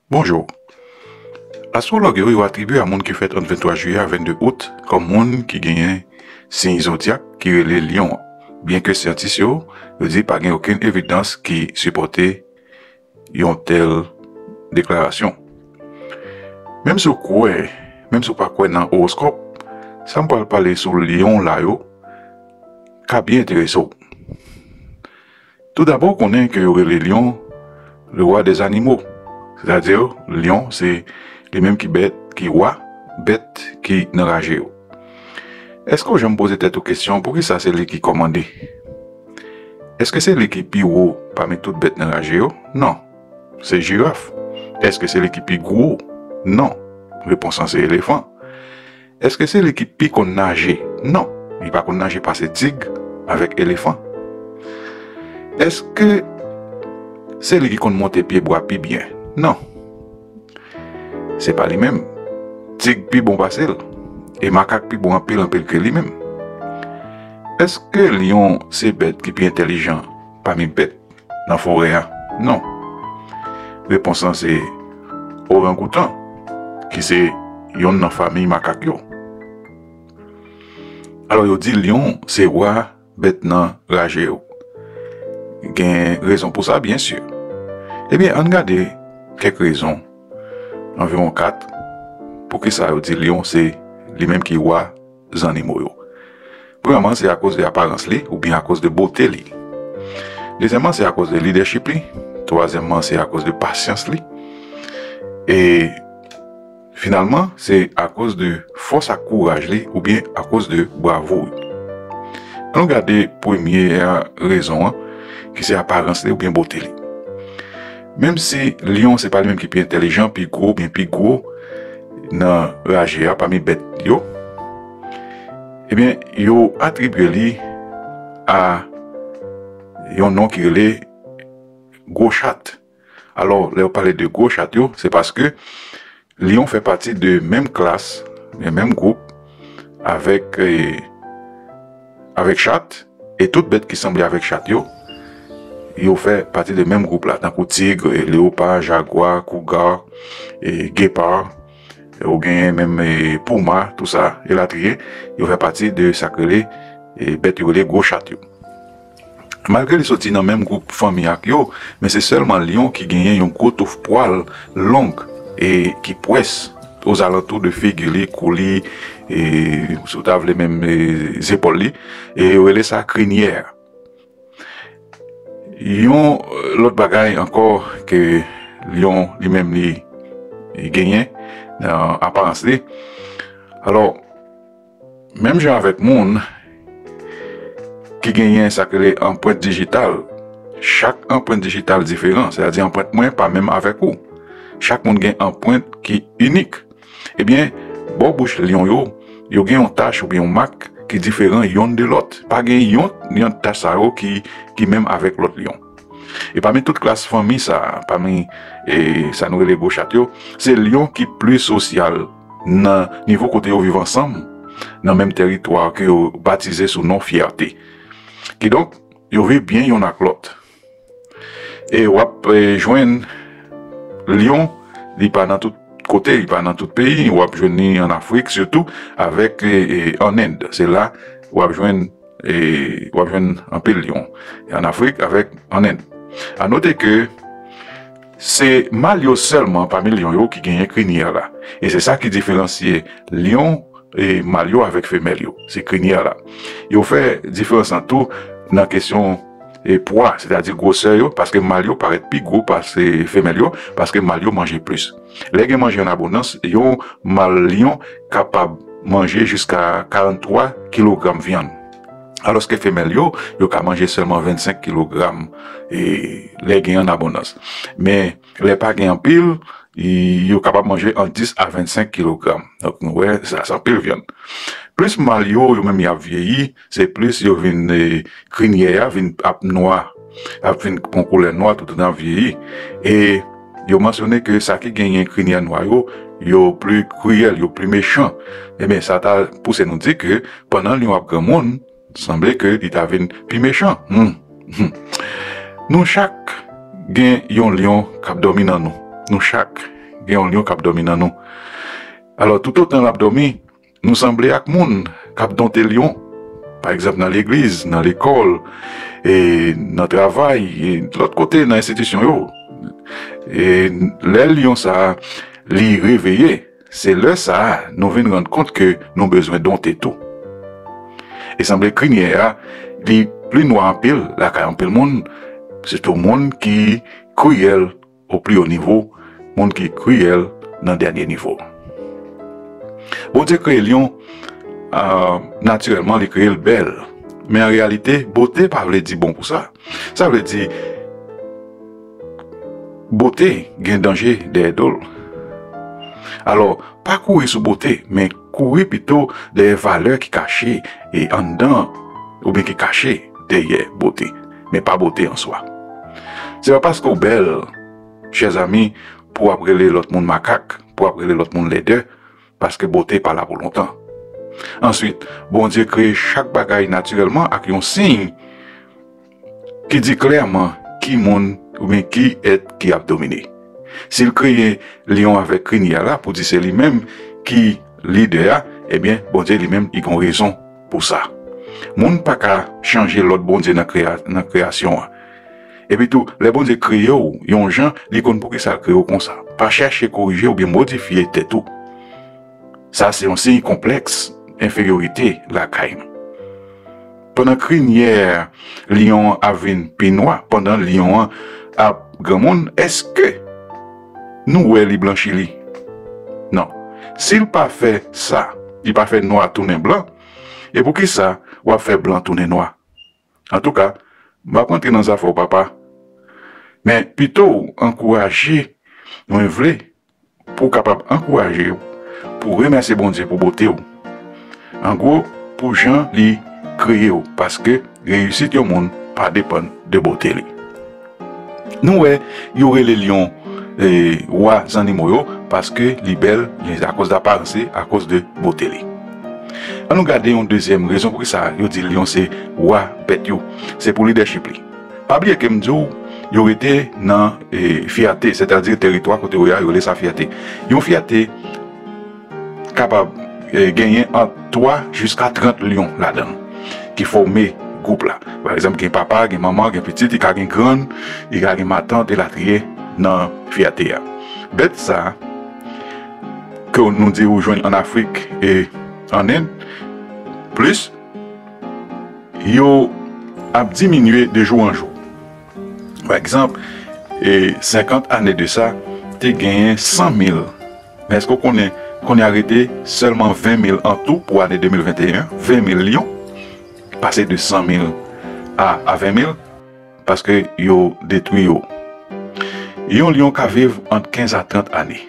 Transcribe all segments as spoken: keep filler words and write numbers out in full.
Bonjou. Astwològ yo, yo atribye a moun ki fèt ant venntwa jiyè a vennde out kòm moun ki genyen siy zodyak ki rele Lyon an, byenke syantis yo, yo di pa gen okenn evidans ki sipòte yon tèl deklarasyon. Menm si w kwè, menm si w pa kwè nan owoskòp, sa m pral pale sou Lyon la yo ka byen enterese w. Toudabò, w konnen ke yo rele Lyon le roi des animaux, sètadi Lyon se li menm ki bèt, ki wa bèt ki nan raje yo. Èske w janm poze tèt ou kesyon poukisa se li ki kòmande? Èske se li ki pi wo pami tout bèt nan raje yo? Non, se jiraf. Èske se li ki pi gwo? Non, repons lan se elefan. Èske se li ki pi konn naje? Non, li pa konn naje pase tig avèk elefan. Èske se li ki konn monte pye bwa pi byen? Non, se pa li menm. Tig pi bon pase l, e makak pi bon anpil anpil ke li menm. Èske Lyon se bèt ki pi entèlijan pami bèt nan forè a? Non. Repons lan se orangoutan, ki se yonn nan fanmi makak yo. Alò, yo di Lyon se wa bèt nan raje yo. Gen rezon pou sa, byen si. Ebyen, ann gade kèk rezon, anviwon kat, poukisa yo di Lyon se li menm ki wa zannimo yo. Premyèman, se akoz de aparans li oubyen akoz de bote li. Dezyèmman, se akoz de lidèchip li. Twazyèmman, se akoz de pasyans li. E finalman, se akoz de fòs ak kouraj li oubyen akoz de bravou li. Ann gade premye rezon an, ki se aparans li oubyen bote li. Menm si Lyon se pa li menm ki pi entèlijan, pi gwo oubyen pi gwo nan raje a pami bèt yo, ebyen, yo atribye li a yon non ki rele gwo chat. Alò, lè yo pale de gwo chat yo, se paske Lyon fè pati de menm klas, de menm gwoup avèk, eh, avèk chat, e tout bèt ki sanble avèk chat yo, yo fè pati de menm gwoup la, tankou tig, eh, leyopa, jagwa, kouga, eh, gepa, eh, ou genyen menm, eh, puma, tou sa, elatriye, yo fè pati de sa k rele, eh, bèt yo rele gwo chat yo. Malgre li soti nan menm gwoup fanmi ak yo, men se sèlman Lyon ki genyen yon gwo touf pwal long e ki pwès ozalantou de figi li, kou li, e, si w ta vle menm, e, zepòl li, e yo rele sa krinyè. Yon, e, lòt bagay ankò ke Lyon li menm li, li genyen nan aparans li. Alò, menm jan avèk moun ki genyen sa k rele anprent dijital, chak anprent dijital diferan, sètadi anprent mwen pa menm avèk ou. Chak moun gen anprent ki inik. Ebyen, bò bouch lyon yo, yo gen yon tach oubyen yon mak ki diferan yonn de lòt. Pa gen yonn nan tach sa yo ki, ki menm avèk lòt lyon. E pami tout klas fanmi sa, pami, e, sa nou rele gwo chat yo, se lyon ki pli sosyal nan nivo kote yo viv ansanm, nan menm tèritwa ke yo batize sou non fyète. Kidonk, yo viv byen yonn ak lòt. E w ap, e, jwenn lyon, li pa nan tout kote, li pa nan tout peyi, w ap jwenn li ann Afrik, sitou avèk, e, e, ann End. Se la w ap jwenn, e, w ap jwenn anpil lyon. Ann Afrik avèk ann End. A note ke se mal yo sèlman pami lyon yo ki genyen krinyè la. E se sa ki diferansye lyon, e, mal yo avèk femèl yo. Se krinyè la. Yo fè diferans lan tou nan kesyon, e, pwa, sètadi gwosè yo, paske mal yo parèt pi gwo pase femèl yo, paske mal yo manje plis. Lè gen manje an abondans, yon mal lyon kapab manje jiska karant twa kilogram vyann. Alòske femèl yo, yo ka manje sèlman vennsenk kilogram, e, lè gen an abondans. Men, lè pa gen anpil, e, yo kapab manje ant dis a vennsenk kilogram. Donk, nou wè, sa, se anpil vyann. Plis mal yo, yo menm y ap vyeyi, se plis yo vin, e, krinyè a vin ap nwa, ap vin pran koulè nwa tout tan y ap vyeyi. E yo mansyone ke sa ki genyen krinyè nwa yo, yo pli kriyèl, yo pli mechan. Ebyen, sa ta pouse nou di ke pandan lyon ap granmoun, sanble ke li ta vin pi mechan. Hmm. Hmm. Nou chak gen yon lyon k ap dòmi nan nou. Nou chak gen yon lyon k ap dòmi nan nou. Alò, toutotan l ap dòmi, nou sanble ak moun k ap donte lyon. Pa egzanp, nan legliz, nan lekòl, e nan travay, e lòt kote, nan enstitisyon yo. E lè lyon sa a, li reveye, se lè sa a, nou vin rann kont ke nou bezwen donte tou. E sanble krinyè a, li pli nwa anpil lakay anpil moun, sitou moun ki kriyèl o pli wo nivo, moun ki kriyèl nan dènye nivo. Bondye kreye lyon, a, natirèlman, li kreye l bèl. Men an reyalite, bote pa vle di bon pou sa. Sa vle di, bote gen danje dèyè do l. Alò, pa kouri sou bote, men kouri pito dèyè valè ki kache e anndan, oubyen ki kache dèyè bote, men pa bote an swa. Se pa paske w bèl, chè zanmi, pou w ap rele lòt moun makak, pou w ap rele lòt moun lèdè, paske bote pa la pou lontan. Answit, Bondye kreye chak bagay natirèlman ak yon siy ki di klèman ki moun oubyen ki èt ki ap domine. Si l kreye lyon avèk krinyè la pou di se li menm ki lidè a, ebyen, Bondye li menm, li gen rezon pou sa. Moun pa ka chanje lòt bondye nan kreya-, nan kreyasyon an. Epitou, lè Bondye kreye w yon jan, li konn poukisa l kreye w konsa. Pa chèche korije oubyen modifye tèt ou. Sa se yon siy konplèks enferyorite lakay nou. Pandan krinyè lyon an ap vin pi nwa, pandan lyon an ap granmoun, èske nou wè li blanchi li? Non. Si l pa fè sa, li pa fè nwa tounen blan, e poukisa w ap fè blan tounen nwa? Antouka, m p ap rantre nan zafè w, papa. Men pito w ankouraje, mwen vle pou w kapab ankouraje w, pou w remèsye Bondye pou bote w. An gwo, pou jan li kreye w, paske reyisit yon moun pa depann de bote li. Nou wè, yo rele lyon, e, wa zannimo yo, paske li bèl, men akoz de aparans li, akoz de bote li. Ann nou gade yon dezyèm rezon poukisa yo di lyon se wa bèt yo. Se pou lidèchip li. Pa bliye ke m di w, yo rete nan, e, fyète, sètadi tèritwa kote yo ye a, yo rele sa fyète. Yon fyète kapab, e, genyen ant twa jiska trant lyon ladan l, ki fòme gwoup la. Pa egzanp, gen papa, gen manman, gen pitit, li ka gen grann, li ka gen matant, elatriye, nan fyète a. Bèt sa a, ke nou di ou jwenn ann Afrik e ann End, plis, yo ap diminye de jou an jou. Pa egzanp, e senkant ane de sa, te genyen san mil. Men èske w konnen, kounye a rete sèlman ven mil an tou pou ane de mil venteyen, ven mil lyon, pase de san mil a, a ven mil, paske yo detwi yo. Yon lyon ka viv ant kenz a trant ane.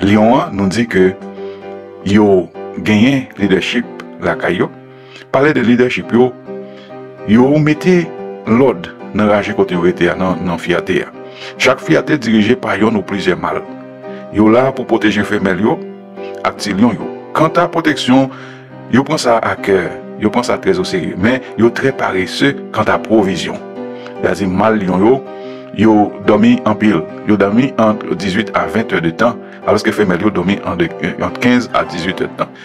Lyon an, nou di ke yo genyen lidèchip lakay yo. Pale de lidèchip yo, yo mete lòd nan raje kote yo rete a, nan, nan fyète a. Chak fyète dirije pa yonn ou plizyè mal. Yo la pou pwoteje femèl yo ak ti lyon yo. Kanta pwoteksyon, yo pran sa a kè, yo pran sa trè o serye, men yo trè parese kanta pwovizyon. Sètadi mal lyon yo, yo dòmi anpil. Yo dòmi ant dizuit a ven è de tan, alòske femèl yo dòmi ant, ant kenz a dizuit è de tan.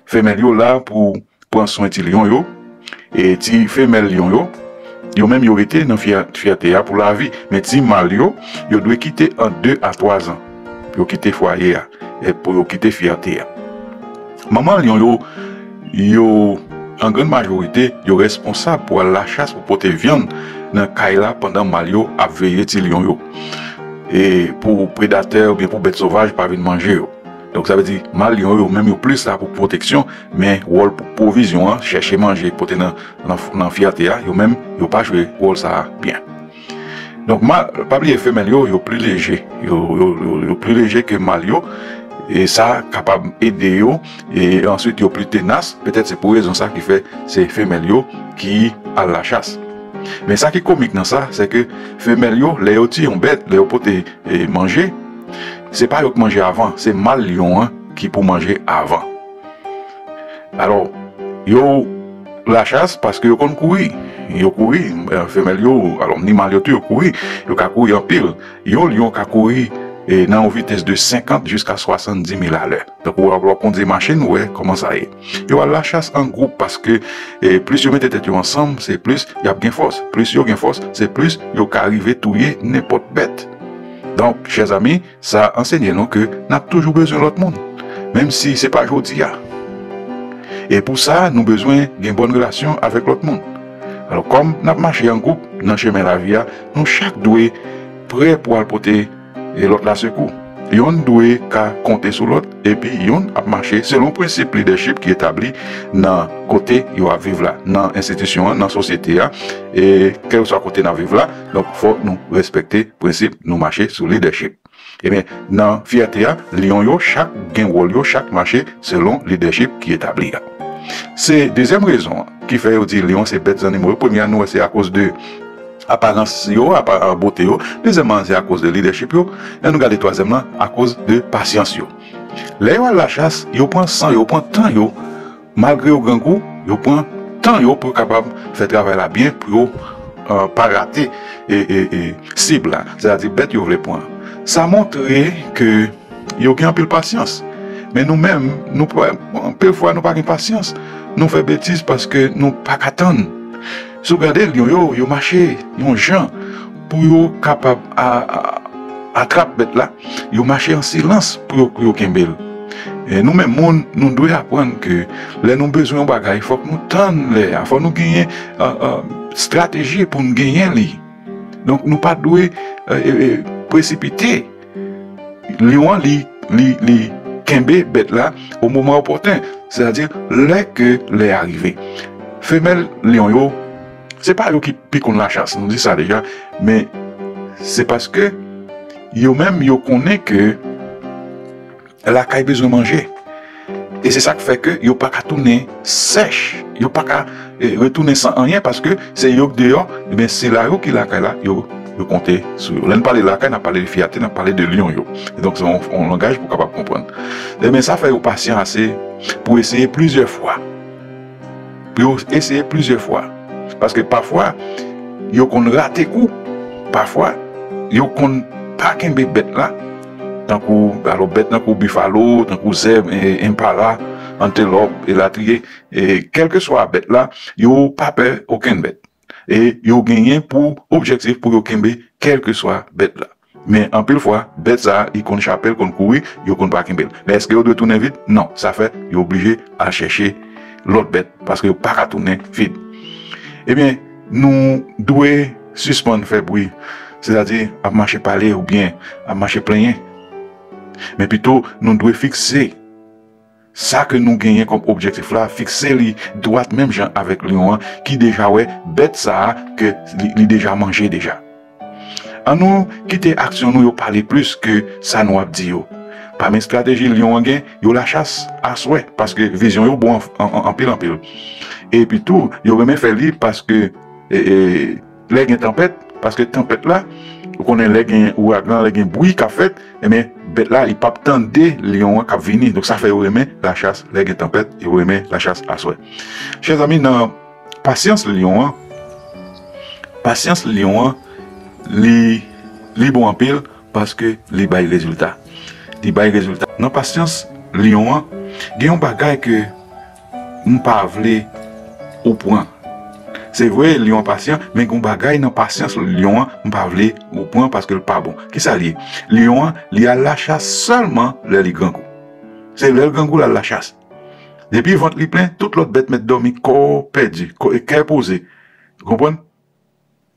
Femèl yo la pou pran swen ti lyon yo, e ti femèl lyon yo, yo menm yo rete nan fyè-, fyète a pou lavi, men ti mal yo, yo dwe kite ant de a twa zan. Yo kite fwaye a, e pou yo kite fyète a. Manman lyon yo, yo, an grann majorite, yo responsab pou al lachas pou pote vyann nan kay la pandan mal yo ap veye ti lyon yo. E pou predatè oubyen pou bèt sovaj pa vin manje yo. Donk, sa vle di, mal lyon yo, yo menm yo plis la pou pwoteksyon, men wòl pou pwovizyon an, chèche manje, pote nan, nan, nan fyète a, yo menm, yo pa jwe wòl sa a byen. Donk, mal, pa bliye femèl yo, yo pli leje. Yo, yo, yo, yo pli leje ke mal yo, e sa kapab ede yo, e answit yo pli tenas. Petèt se pou rezon sa ki fè se femèl yo ki al lachas. Men sa ki komik nan sa, se ke femèl yo, lè yo tiye yon bèt, lè yo pote, e, manje, se pa yo k manje avan, se mal lyon an ki pou manje avan. Alò, yo lachas paske yo konn kouri. Yo kouri, eh, femèl yo, alò, animal yo tou, yo kouri. Yo ka kouri anpil. Yon lyon ka kouri, eh, nan yon vitès de senkant jiska swasanndimil alè. Donk, w ap, w ap kondui machin, ou wè kòman sa ye. Yo al lachas an gwoup paske, eh, plis yo mete tèt yo ansanm, se plis y ap gen fòs. Plis yo gen fòs, se plis yo ka rive touye nenpòt bèt. Donk, chè zanmi, sa ansenye nou ke n ap toujou bezwen lòt moun, menm si se pa jodi a. E pou sa, nou bezwen gen bòn relasyon avèk lòt moun. Alò, kòm n ap mache an gwoup nan chemen lavi a, nou chak dwe prè pou al pote, e, lòt la sekou. Yonn dwe ka konte sou lòt, epi yonn ap mache selon prensip lidèchip ki etabli nan kote yo ap viv la, nan enstitisyon an, nan sosyete a, e kèlkeswa kote n ap viv la. Donk, fòk nou respekte prensip, nou mache sou lidèchip. Ebyen, nan fyète a, lyon yo chak gen wòl yo, chak mache selon lidèchip ki etabli a. Se dezyèm rezon an ki fè yo di lyon se bèt zannimo yo. Premye a, nou wè se akoz de aparans yo, apa-, bote yo. Dezyèmman, se akoz de lidèchip yo. E nou gade twazyèm lan, akoz de pasyans yo. Lè yo al lachas, yo pran san yo, pran tan yo. Malgre yo grangou, yo pran tan yo pou yo kapab fè travay la byen, pou yo, eh, pa rate, e, e, e, sib la, sètadi bèt yo vle pran. Sa montre ke yo gen anpil pasyans. Men nou menm, nou pa, anpil fwa nou pa gen pasyans. Nou fè betiz paske nou pa ka tann. Si w gade lyon yo, yo mache yon jan pou yo kapab a, a, atrap bèt la. Yo mache an silans pou yo, pou yo kenbe l. E nou menm moun, nou dwe aprann ke lè nou bezwen yon bagay, fòk nou tann lè a, fòk nou genyen, eh, eh, estrateji pou n genyen li. Donk, nou pa dwe, eh, eh, eh, presipite. Lyon an, li, li, li kenbe bèt la o moman opòten, sètadi lè ke lè a rive. Femèl lyon yo, se pa yo ki pi konn lachas, nou di sa deja, men se paske yo menm yo konnen ke lakay bezwen manje. E se sa k fè ke yo pa ka tounen sèch, yo pa ka, eh, retounen san anyen, paske se yo k deyò, ebyen, sila yo ki lakay la, yo, yo konte sou yo. Lè n pale lakay, n ap pale de fyète, n ap pale de lyon yo. E donk, se yon, yon langaj pou w kapab konprann. Ebyen, sa fè yo pasyan ase pou eseye plizyè fwa. Pou yo eseye plizyè fwa. Paske pafwa, yo konn rate kou. Pafwa, yo konn pa kenbe bèt la. Tankou, alò, bèt tankou bifalo, tankou zèb, e, enpala, antilòp, elatriye. E kèlkeswa bèt la, yo pa pè okenn bèt. E yo genyen pou objektif pou yo kenbe kèlkeswa bèt la. Men anpil fwa, bèt sa a, li konn chape, l konn kouri, yo konn pa kenbe l. Men èske yo dwe tounen vit? Non. Sa fè, yo oblije al chèche lòt bèt, paske yo pa ka tounen vit. Ebyen, nou dwe sispann fè bri, sètadi ap mache pale oubyen ap mache plenyen. Men pito, nou dwe fikse sa ke nou genyen kòm objektif la, fikse li dwat menm jan avèk lyon an, ki deja wè bèt sa a ke li, li deja manje deja. Annou kite aksyon nou yo pale plis ke sa nou ap di yo. Pami estrateji lyon an gen, yo lachas aswè, paske vizyon yo bon an, an, an, anpil, anpil. Epi tou, yo renmen fè li paske, e, e, lè gen tanpèt, paske tanpèt la, ou konnen lè gen ouragan, lè gen bri k ap fèt, ebyen, bèt la, li p ap tande lyon an k ap vini. Donk, sa fè yo renmen lachas lè gen tanpèt, yo renmen lachas aswè. Chè zanmi, nan pasyans lyon an, pasyans lyon an, li, li bon anpil paske li bay rezilta. Li bay rezilta. Nan pasyans lyon an, gen yon bagay ke m pa vle ou pran. Se vre, lyon an pasyan, men gen yon bagay nan pasyans lyon an, m pa vle ou pran paske l pa bon. Kisa l ye? Lyon an, li al lachas sèlman lè li grangou. Se lè l grangou l al lachas. Depi vant li plen, tout lòt bèt mèt dòmi, kò pèdi, kò, kè poze. Konprann?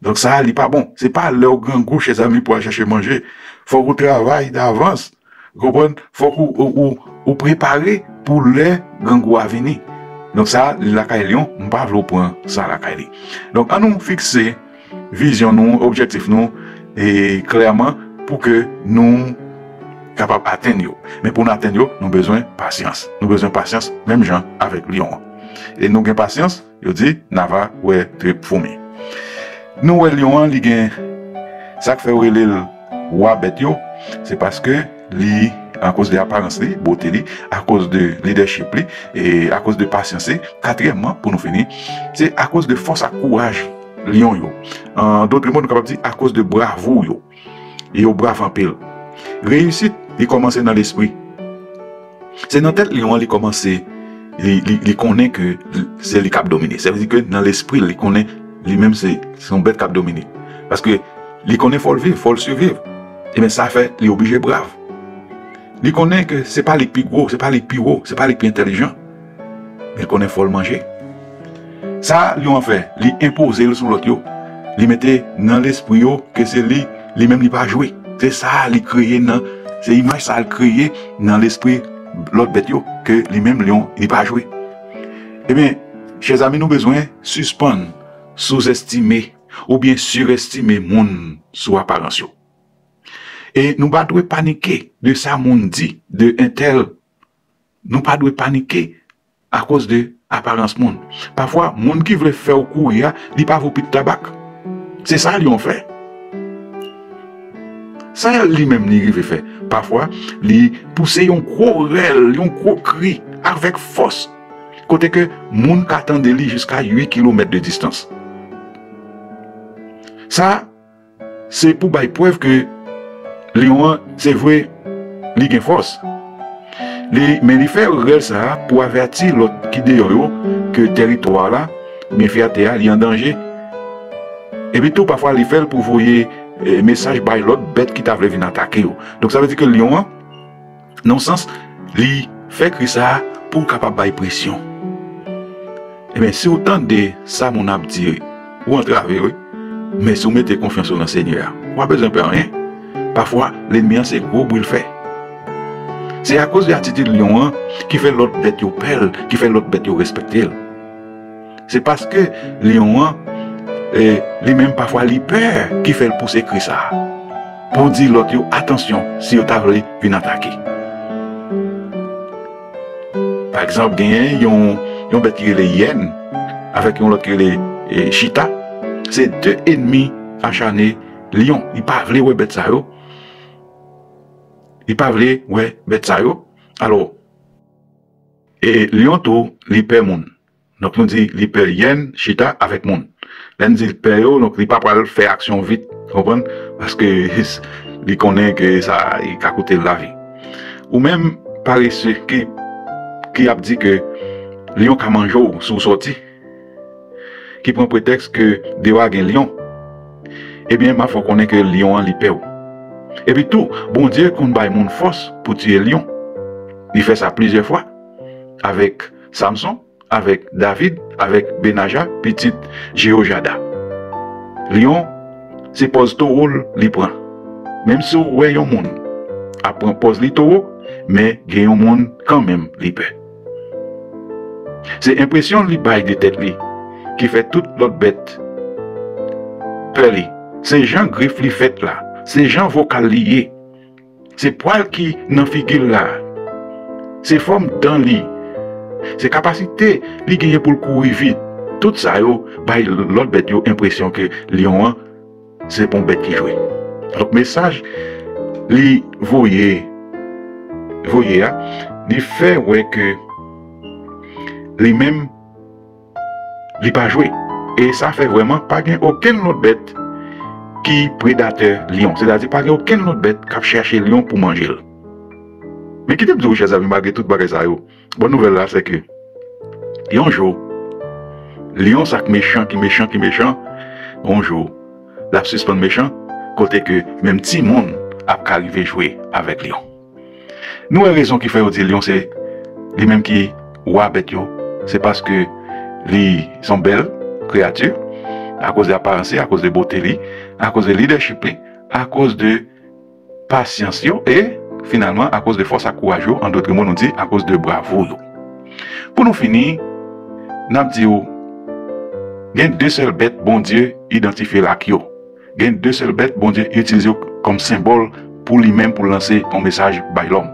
Donk sa a, li pa bon. Se pa lè w grangou, chè zanmi, pou al chèche manje. Fòk ou travay davans. Konprann? Fòk ou, ou, ou, ou prepare pou lè grangou a vini. Donk sa a, li lakay lyon, m pa vle w pran sa lakay li. Donk, annou fikse vizyon nou, objektif nou, e klèman pou ke nou kapab atenn yo. Men pou n atenn yo, nou bezwen pasyans. Nou bezwen pasyans menm jan avèk lyon an. E nou gen pasyans, yo di, n a va wè trip foumi. Nou wè lyon an, li gen sa k fè yo rele l wa bèt yo, se paske li akoz de aparans li, bote li, akoz de lidèchip li, e akoz de pasyans li. Katriyèmman, pou nou fini, se akoz de fòs ak kouraj lyon yo. An dòt mo, nou kapab di akoz de bravou yo. Yo brav anpil. Reyisit, li kòmanse nan lespri. Se nan tèt lyon an li kòmanse, li, li, li konnen ke se li k ap domine. Sa vle di ke nan lespri l, li konnen li menm se, se yon bèt k ap domine. Paske li konnen fò l viv, fò l siviv. Ebyen, sa fè li oblije brav. Li konnen ke se pa li k pi gwo, se pa li k pi wo, se pa li k pi entèlijan. Men l konnen fò l manje. Sa lyon an fè, li enpoze l sou lòt yo. Li mete nan lespri yo ke se li, li menm li pa jwe. Se sa li kreye nan, se imaj sa l kreye nan lespri lòt bèt yo, ke li menm lyon, li pa jwe. Ebyen, chèzami, nou bezwen sispann souzèstime oubyen sirèstime moun sou aparans yo. E nou pa dwe panike de sa moun di de entèl. Nou pa dwe panike akoz de aparans moun. Pafwa, moun ki vle fè w kouri a, li pa vo pit tabak. Se sa lyon fè. Sa li menm li rive fè? Pafwa, li pouse yon gwo rèl, yon gwo kri avèk fòs, kote ke moun ka tande li jiska uit kilomèt de distans. Sa, se pou bay prèv ke lyon an, se vre, li gen fòs. Li, men li fè rèl sa a pou avèti lòt ki deyò yo ke tèritwa a la, byen fyète a, li an danje. Epi tou, pafwa, li fè l pou voye, eh, mesaj bay lòt bèt ki ta vle vin atake yo. Donk, sa vle di ke lyon an, nan yon sans, li fè kri sa a pou l kapab bay presyon. Ebyen, si w tande sa moun ap di, ou antrave, wi. Men si w mete konfyans ou nan Senyè a, ou pa bezwen pè anyen. Pafwa, lènmi an se gwo bri l fè. Se akoz de atitid lyon an ki fè lòt bèt yo pè l, ki fè lòt bèt yo respekte l. Se paske lyon an, eh, li menm pafwa li pè ki fè l pouse kri sa a. Pou di lòt yo atansyon si yo ta vle vin atake. Pa egzanp, genyen yon, yon bèt ki rele yèn avèk yon lòt ki rele, eh, chita. Se de ènmi achane lyon. Li pa vle wè bèt sa yo. Li pa vle wè bèt sa yo. Alò, e lyon tou, li pè moun. Donk, nou di li pè yèn, chita avèk moun. Lè n di l pè yo, donk, li pa pral fè aksyon vit, konprann? Paske li konnen ke sa, li ka koute l lavi. Ou menm, parese, ki, ki ap di ke lyon ka manje w si w sòti, ki pran pretèks ke deyò a gen lyon, ebyen, m ap fè w konnen ke lyon an, li pè w. Epi tou, Bondye konn bay moun fòs pou tiye lyon. Li fè sa plizyè fwa avèk Samson, avèk David, avèk Benaja, pitit Jeyojada. Lyon, se pòz towo l li pran. Menm si w wè yon moun ap pran pòz li towo, men gen yon moun kanmenm li pè. Se enpresyon li bay de tèt li ki fè tout lòt bèt pè li. Se jan grif li fèt la, se jan vokal li ye, se pwal ki nan figi l la, se fòm dan li, se kapasite li genyen pou l kouri vit. Tout sa yo bay lòt bèt yo enpresyon ke lyon an se pa yon bèt ki jwe. Donk, mesaj li voye, voye a, li fè wè ke li menm, li pa jwe. E sa fè vrèman pa gen okenn lòt bèt ki predatè lyon. Sètadi, pa gen okenn lòt bèt k ap chèche lyon pou manje l. Men kite m di w, chè zanmi, malgre tout bagay sa yo, bòn nouvèl la, se ke yon jou, lyon sa k mechan, ki mechan, ki mechan, yon jou, l ap sispann mechan, kote ke menm timoun ap ka rive jwe avèk lyon. Nou wè rezon ki fè yo di lyon se li menm ki wa bèt yo, se paske li se yon bèl kreyati, akoz de aparans li, akoz de bote li, akoz de lidèchip li, akoz de pasyans yo, e, finalman, akoz de fòs ak kouraj yo, an dòt mo, nou di, akoz de bravo yo. Pou nou fini, n ap di w, gen de sèl bèt Bondye idantifye l ak yo. Gen de sèl bèt Bondye itilize yo kòm senbòl pou li menm, pou l lanse yon mesaj bay lòm.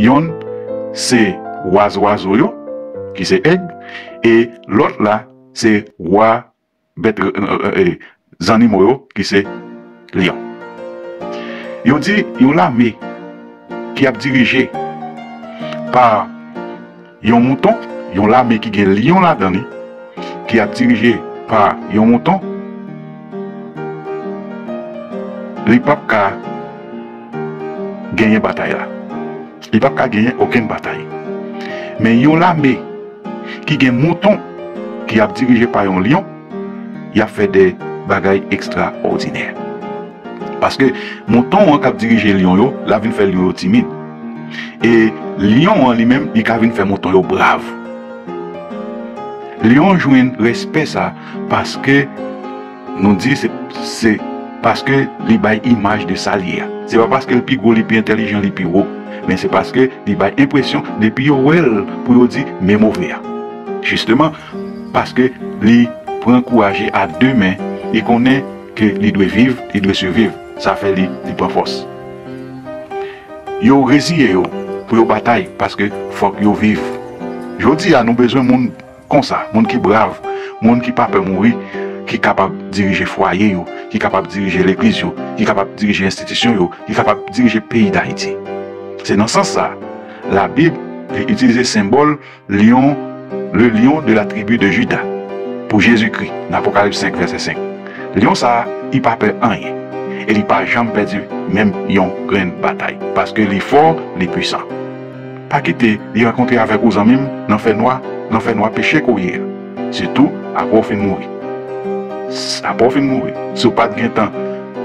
Yonn, se wa zwazo yo, ki se èg, e lòt la, se wa bèt, e, e, e, zannimo yo, ki se lyon. Yo di, yon lame ki ap dirije pa yon mouton, yon lame ki gen lyon ladan li, ki ap dirije pa yon mouton, li p ap ka genyen batay la. Li p ap ka genyen okenn batay. Men yon lame ki gen mouton ki ap dirije pa yon lyon, y ap fè de bagay ekstraòdinè. Paske mouton an k ap dirije lyon yo, l ap vin fè lyon yo timid. E lyon an li menm, li ka vin fè mouton yo brav. Lyon jwenn respè sa paske nou di se, se paske li bay imaj de sa li ye a. Se pa paske l pi gwo, li pi entèlijan, li pi wo, men se paske li bay enpresyon depi yo wè l pou yo di men move a. Jisteman, paske li pran kouraje a de men, li konnen ke li dwe viv, li dwe siviv. Sa fè li, li pran fòs. Yo reziye yo pou yo batay paske fòk yo viv. Jodi a, nou bezwen moun konsa, moun ki brav, moun ki pa pè mouri, ki kapab dirije fwaye yo, ki kapab dirije legliz yo, ki kapab dirije enstitisyon yo, ki kapab dirije peyi Dayiti. Se nan sans sa, Labib li itilize senbòl lyon, le lion de la tribu de Juda, pou Jezikri, nan Apokalips senk, vèsè senk. Lyon sa a, li pa pè anyen. E li pa janm pèdi menm yon grenn batay. Paske li fò, li pwisan. Pa kite li rankontre avèk ou, zanmi m, nan fènwa, nan fènwa peche ke w ye a. Sitou, apre w fin mouri. S-, apre w fin mouri, si w pa t gentan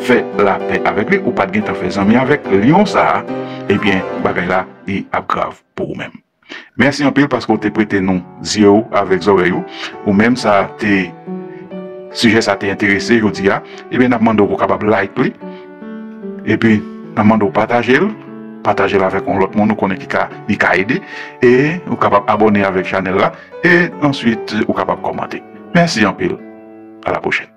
fè lapè avèk li, ou pa t gentan fè zanmi avèk lyon sa a, ebyen, bagay la, li ap grav pou ou menm. Mèsi anpil paske w te prete nou zye w avèk zòrèy ou. Ou menm sa te, sijè sa te enterese jodi a, ebyen, n ap mande w pou w kapab like li. Epi, n ap mande w pataje l. Pataje l avèk yon lòt moun ou konnen ki ka, li ka ede. E ou kapab abòne avèk chanèl la. E answit, ou kapab kòmante. Mèsi anpil. A la pwochèn.